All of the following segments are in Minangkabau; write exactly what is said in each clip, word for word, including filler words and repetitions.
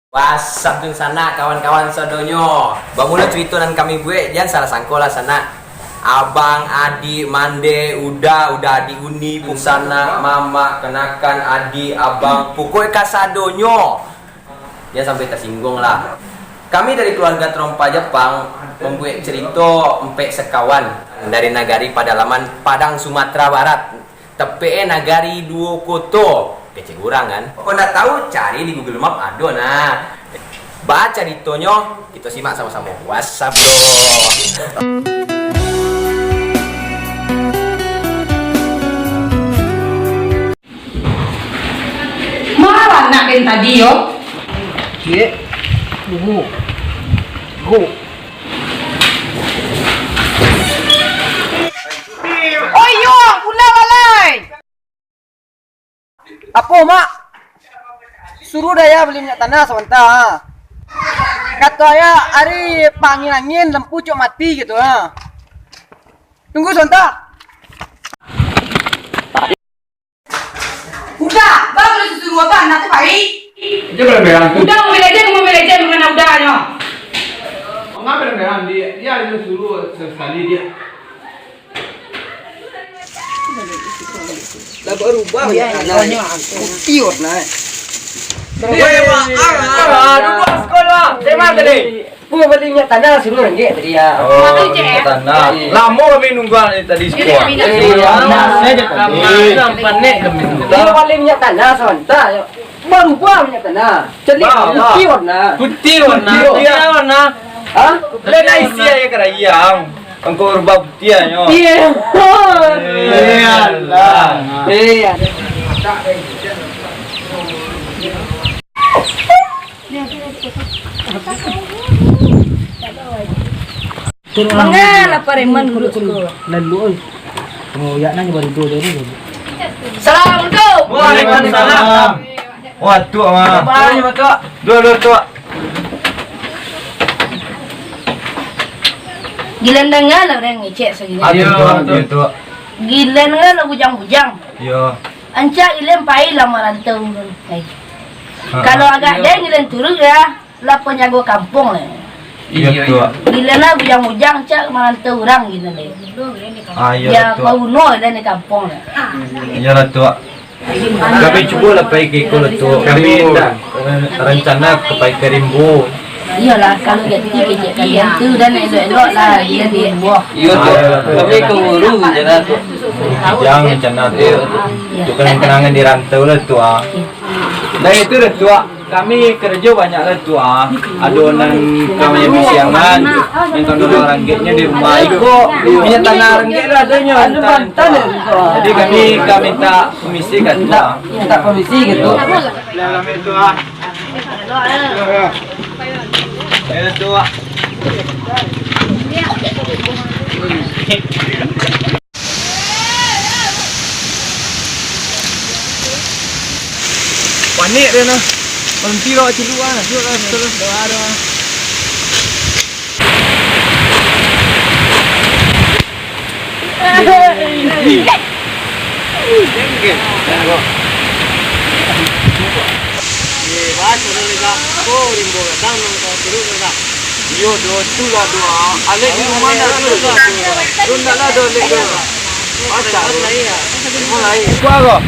What's up, dunsanak, kawan-kawan sadonyo. Bamulo carito nan kami buek, jan salah sangko lah, sanak. Abang, adik, mande, uda, uda adik uni, dunsanak, mamak, kanakan, adik, abang, pokoknyo kasadonyo. Jan sampai tasingguang lah. Kami dari keluarga Terompa Jepang mambuek carito Empek Sekawan dari nagari padalaman Padang, Sumatera Barat. Tepek e nagari duo koto. Kecek urang kan? Kok ndak tahu, cari di Google Map, ado nah. Ba caritonyo, kito simak samo-samo. What's up, bro? Malah anak den tadi yo. Cik, tunggu. Tunggu. Oh iyo, pulang lah lai. Apo, Mak? Suruah dayah bali minyak tanah sabanta. Kato ayah, ari paangin-angin, lampu cok mati gitu, ha. Tunggu sabanta. Uda, baru lah suruah anak tu pai. Dia berang-berang tu. Uda Mobile Legend, Mobile Legend, mangana Uda nyo. Mangapa berang-berang? Dia, dia ada suruh sekali dia. Lah barubah minyak tanah. Putiah warna. Weh, mak, ah, duduk sekolah. Saya mah tadi. Gua bali minyak tanah suruah ringgit tadi ya. Oh, minyak tanah. Lamo kami nunggu dari tadi sekolah. Iya, iya. Saya je kami. Nampak nek kami. Gua bali minyak tanah sabanta. Barubah minyak tanah. Jadi putiah warna. Putiah warna. Putiah warna. Hah? Lah isi aja kerayang. Angkau rubah putiahnyo. Iya. Eh, alah. Iya. Mangga lah pareman dulu. Lalu, oi. Pengoyak nanya baru dua dari dulu. Assalamualaikum. Waalaikumsalam. Wah, tuak mah. Apa aja, Tuak? Dua, dua, tuak. Gilan danga lah urang ngecek sagini. Aduh, aduh, aduh. Gilan danga lah bujang-bujang. Iyo. Ancak Gilan pai lah marantau urang. Hai. Ha. Kalau agak dai Gilan turun ya, lah panjago kampuang lah. Iyo, Tuak. Gilan lah bujang-bujang, ancak marantau urang Gilan deh. Ah, iyo, Tuak. Baruno Gilan di kampuang lah. Iyolah, Tuak. Kami cubo lah pai ka iko lah, Tuak. Kami indak, eh, rancana ka pai ka Rimbo. Iyolah, kalau ganti kecek kalian tu, dan elok-elok lah dia di Rimbo. Iyo, Tuak. Kami ka Ulu rencana, Tuak. Jan rancana, Tuak. Iyo. Tu kenang-kenangan di rantau lah, Tuak. Dan itu dah, Tuak. Kami karajo banyak lah, Tuak. Ado nan ka manyabuik siangan, nan ka nolong ranggeknyo di rumah. Iko minyak tanah ranggek lah adonyo. Jadi kami ka minta pamisi ka Tuak. Minta pamisi ka Tuak. Lah, lah, Tuak. Ya, Tuak. Panik dia nah. Berhenti lah, ciluk ah. Ciluk lah, ciluk. Doa, doa. Iyo, doh, tu lah doa. Alek di rumah ndak ado doa tu. Tu ndak lah doa, Alek, doa. Baca tu. Rumah lain. Kuat ko?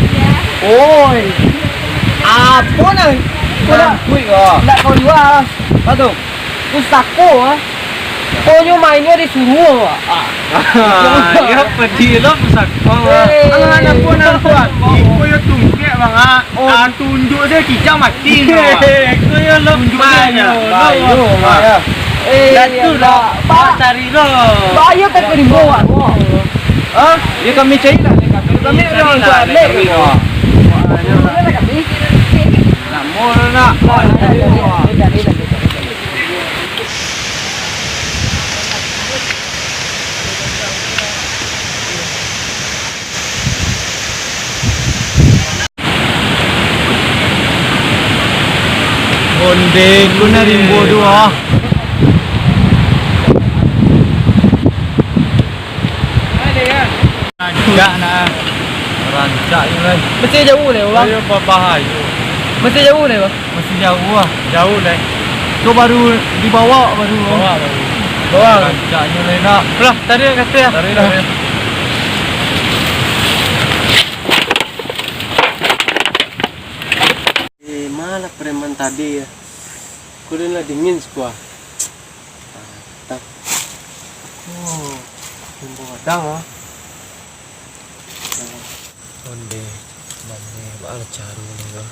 Oi. Apo nan? Kuat ko? Ndak kau jua. Apo tu? Pusako, ah. Konyo mainnyo di surau, ah. Ah, iyo, padi lo pusako, ah. Eh. Alah, anak pun, anak pun. Iko yo tungkek, Bang, ah. Oh. Ah, tunjuk se kijang mati, no. Iko yo lo tunjuk se, bayo, no. Bayo, bayo. Eh, lah tu, lo. Pak. Cari lo. Bayo tak ke rimbo, Pak. Hah? Yo kami cari lah, kami cari lah, kami. Nak mall nak. Onde ku na rimbo tu, ah. Rancak nah. Rancak ni, Bang. Masih jauh leh, Bang. Ayo, babahayo. Masih jauah lai, Bang? Masih jauah lah. Jauah lai. Tu baru dibawa baru. Bawa baru. Bawa. Rancaknyo lai nak. Lah, tadi nak kata ya. Tadi lah. Eh, malah preman tadi ya. Kok den lah dingin siko ah. Mantap. Oh, timbul gadang ah. Onde, mane, baa caro ni ko.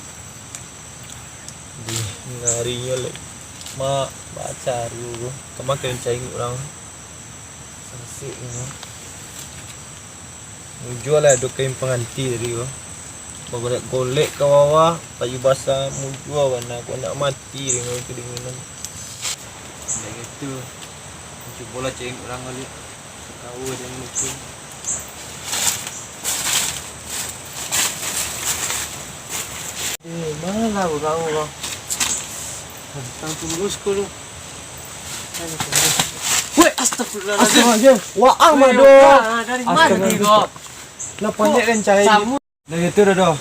Dih, ngarinyo lai. Mak, baa caro ko. Kama ka den cari urang. Sasek ni ko. Mujua lah ado kain panganti tadi ko. Bagolek-golek ka bawah, baju basah mujua bana, kok nak mati dengan kedinginan. Ndak gitu. Cubolah cari urang baliak. Tahu aja mungkin. Eh, mana urang ko? Datang tunggu sekali. Weh, astagfirullahaladzim. Astagfirullahaladzim. Waang mah doh. Dari mana ni kau? Lah pandai kan cai. Dah gitu dah doh.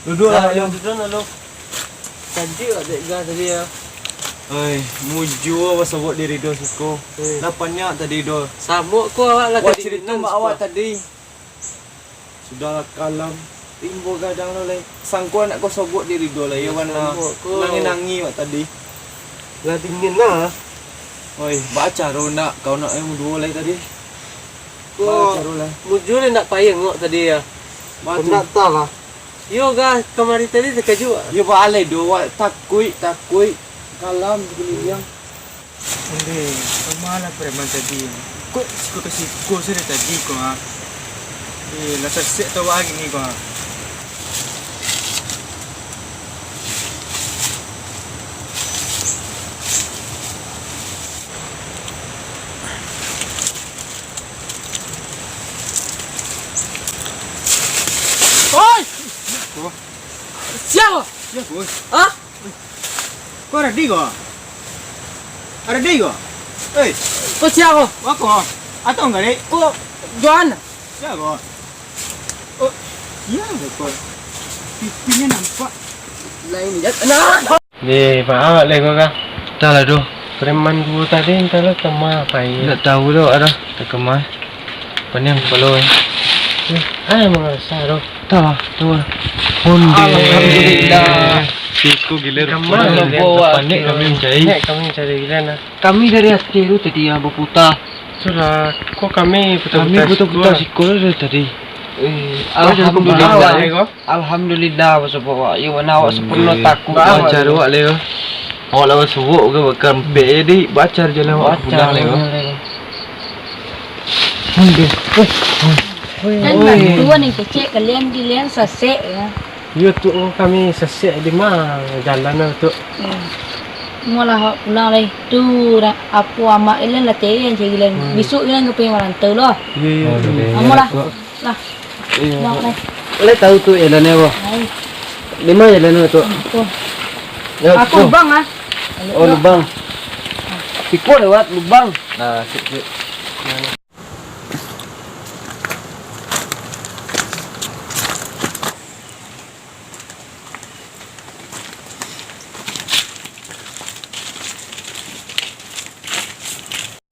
Duduk lah, Yong. Duduk lah, Long. Cantik awak dek Gah tadi ya. Oi, mujua basobok diri doh siko. Lah banyak tadi doh. Samuk ko awak lah. Wah, cerita mak awak tadi. Sudahlah kalam. Imbo gadang lo lai. Sangko anak ko sobok diri doh lai. Ya, wana. Nangi-nangi awak tadi. Lah dingin lah. Oi, baa caro nak kau nak yang duo lai tadi? Ko, baa caro lah. Mujua ndak payah ngok tadi ya. Batu. Ndak tahu lah. Yo Gah, kamari tadi takajuik. Yo baalai doh, wak takuik, takuik. Kalam sakuliliang. Onde, kama lah preman tadi. Kok siko ka siko sajo tadi ko ha. Eh, lah sasek tau wak gini ko ha. Oi! Sia ko? Sia ko? Ha? Ko Aradi ko? Aradi ko? Oi. Ko sia ko? Wako. Atau enggak, Dek? Ko Johan. Sia ko? Oh, iya ko. Pipinyo nampak. Lain jat. Nah. Deh, maaf lah ko kah. Entahlah doh. Preman duo tadi entahlah kama pai. Ndak tahu doh, ada. Takama. Paniang kapalo eh. Eh, ah, mangarasa doh. Entahlah, tahu lah. Onde. Alhamdulillah. Siko gila. Kama? Panik kami mancari. Nek kami mancari gila nah. Kami dari Aceh tu tadi yang baputar. Sudah, kok kami putar-putar siko dari tadi? Eh, alhamdulillah. Alhamdulillah, basobok awak. Yo, bana awak sampurno takuik. Bacar awak leh. Awak lawan suwok ke bakal ampek jadi bacar jalan awak pulang leh. Kan bantuan yang kecek kalian, kalian sasek ya. Yo tu kami sasek di ma jalan tu. Hmm. Malah awak pulang leh. Tu apo amak kalian lah cari yang cari kalian. Besok kalian ka pai marantau lah. Yo yo. Amolah. Lah. Iyo. Lah tahu tu jalan ko? Tahu. Di ma jalan tu? Aku lubang ah. Oh, lubang. Siko lewat lubang. Nah, sip, sip.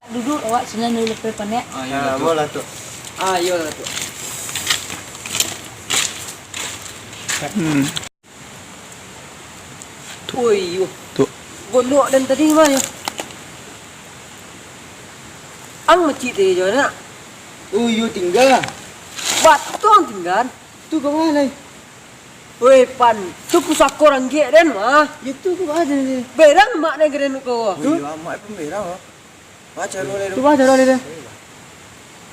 Duduk awak sinan dulu lepas panek. Ah, iyolah tu. Ah, iyolah tu. Hmm. Tu. Oi, yo. Tu. Gondok dan tadi mah yo. Ang macik teh jo nak. Oh, yo tinggal. Batu ang tinggal. Tu ka ma lai? Weh, pan, tu pusako ranggek den mah. Yo tu ka ma lai? Berang mak den ka den ko. Oh, iyo, mak pun berang, oh. Baca dulu, tu baca dulu, deh.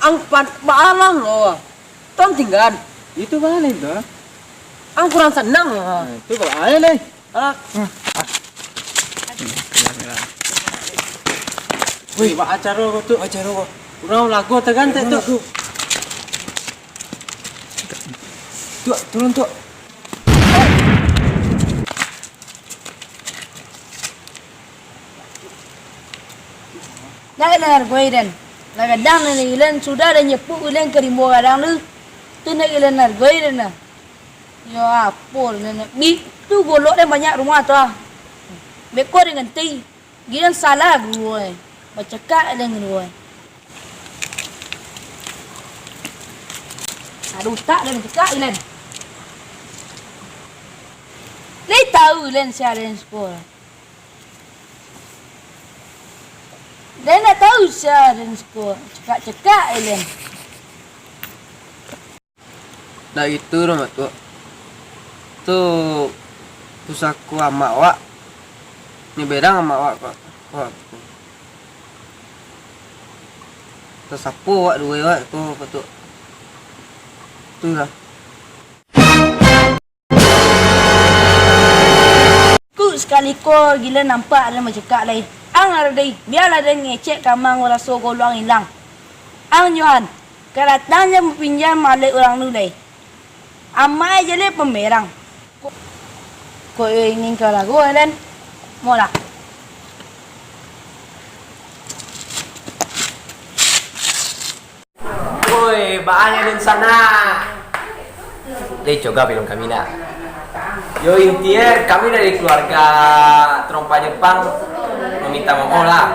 Ang pan, baalang lo. Tom tinggal. Itu balik, dah. Ang kurang senang, ah. Nah, itu balik, deh. Ah. Wih, baca dulu tu. Baca dulu. Kurang lagu tegan tu. Tuak, turun, Tuak. Ndak kena hargoi den. Lah gadang den ilen, sudah den nyepuk ilen ka rimbo gadang tu. Tu ndak ilen hargoi den nah. Yo apo den nak bi? Tu golok den banyak rumah tu ah. Beko den ganti. Giliran salah guru ai. Bacakak den guru ai. Ado utak den cakak Ilen. Lai tahu Ilen sia den siko. Den nak tahu sia den siko. Cakak-cakak Ilen. Ndak gitu doh, Mak Tuak. Tu pusako amak awak. Nyo berang amak awak, Pak. Awak tu. Tasapo awak duo awak ko, Mak Tuak. Tu lah. Ku sakali ko gilo nampak den bacakak lai. Ang Ardai, bialah den ngecek ka amang raso goluang ilang. Ang Johan, ka datang jo mapinjam alek urang tu lai. Amai jaleh pamberang. Ko, ko ingin ka lagu, Len? Molah. Woi, baa nyo dunsanak? Deh, coba film kami nak. Yo, intinya kami dari keluarga Terompa Jepang meminta maaf lah.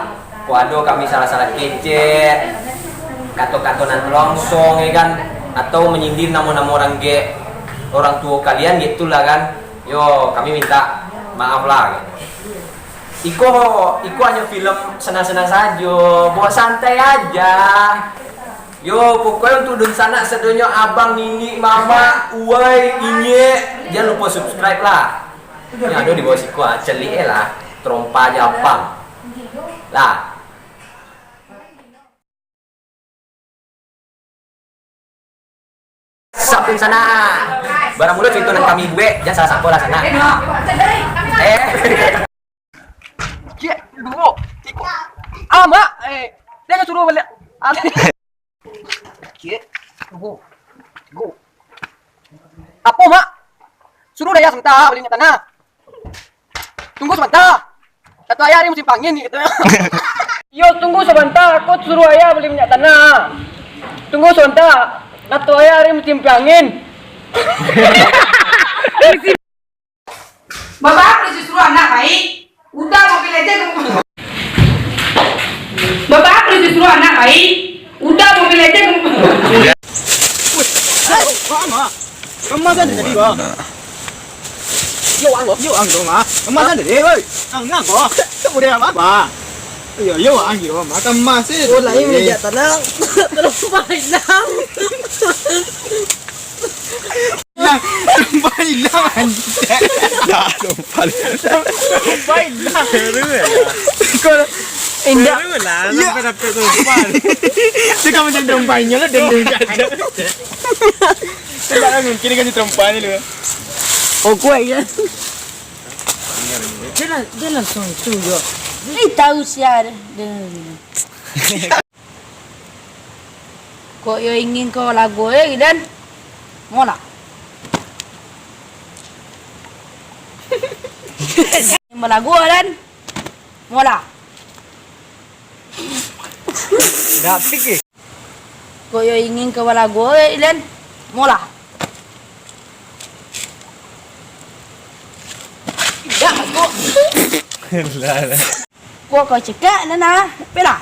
Kok ado kami salah-salah kecek, kato-kato nan longsong, ya kan, atau menyindir namo-namo orang ge-, orang tuo kalian gitulah kan. Yo, kami minta maaf lah. Iko, iko hanyo film senang-senang sajo, bawa santai aja. Yo, pokoknya untuk dunsanak sadonyo, abang, nini, mamak, uwai, inyek, jangan lupa subscribe lah. Yang ada di bawah siko, ah, celik eh lah, Terompa Jepang. Lah. Sampun sanak. Baramulo carito nan kami buek, jan salah sangko lah sanak. Eh. Ciek, duo, tigo. Ah, Mak, eh, dia suruh balik. Ah. Ciek, duo, tigo. Apo, Mak? Suruh Dayah sabanta bali minyak tanah. Tunggu sabanta. Datuak Ayah ari musim pangin, kato. Iyo, tunggu sabanta, ko suruah Ayah bali minyak tanah. Tunggu sabanta, Datuak Ayah ari musim pangin. Babaa kok disuruah anak baik, udah Mobile Legend. Babaa kok disuruah anak baik, udah Mobile Legend. Woi, Mak, Mak. Kemas aja tadi, Mak. Yo, ang, yo, ang dong, Mak. Kemas aja deh, woi. Ang, ang, Mak. Tak boleh apa-apa. Yo, yo, ang, yo, Mak. Kemas aja. Oh, lain tadi. Minyak tanah. Terus main lang. Nah, Terompa ilang, anjing. Dah, Terompa. Terompa ilang. Kau indak. Baru lah, sampai dapat Terompa. Dia kan macam Terompa inyo lah, dia indak. Sebab lah mungkin dia kasi Terompa ni lu. Oh, kuat kan? Dia lang-, dia langsung itu juga. Eh, tahu sia dia. Dia Kok yo ingin ko lagu, eh, Idan? Molah. Balagu, Dan? Molah. Dak pikir. Kok yo ingin ko balagu, eh, Idan? Molah. Dak, kok. Lah, lah. Kok kau cekak, Nana? Pela.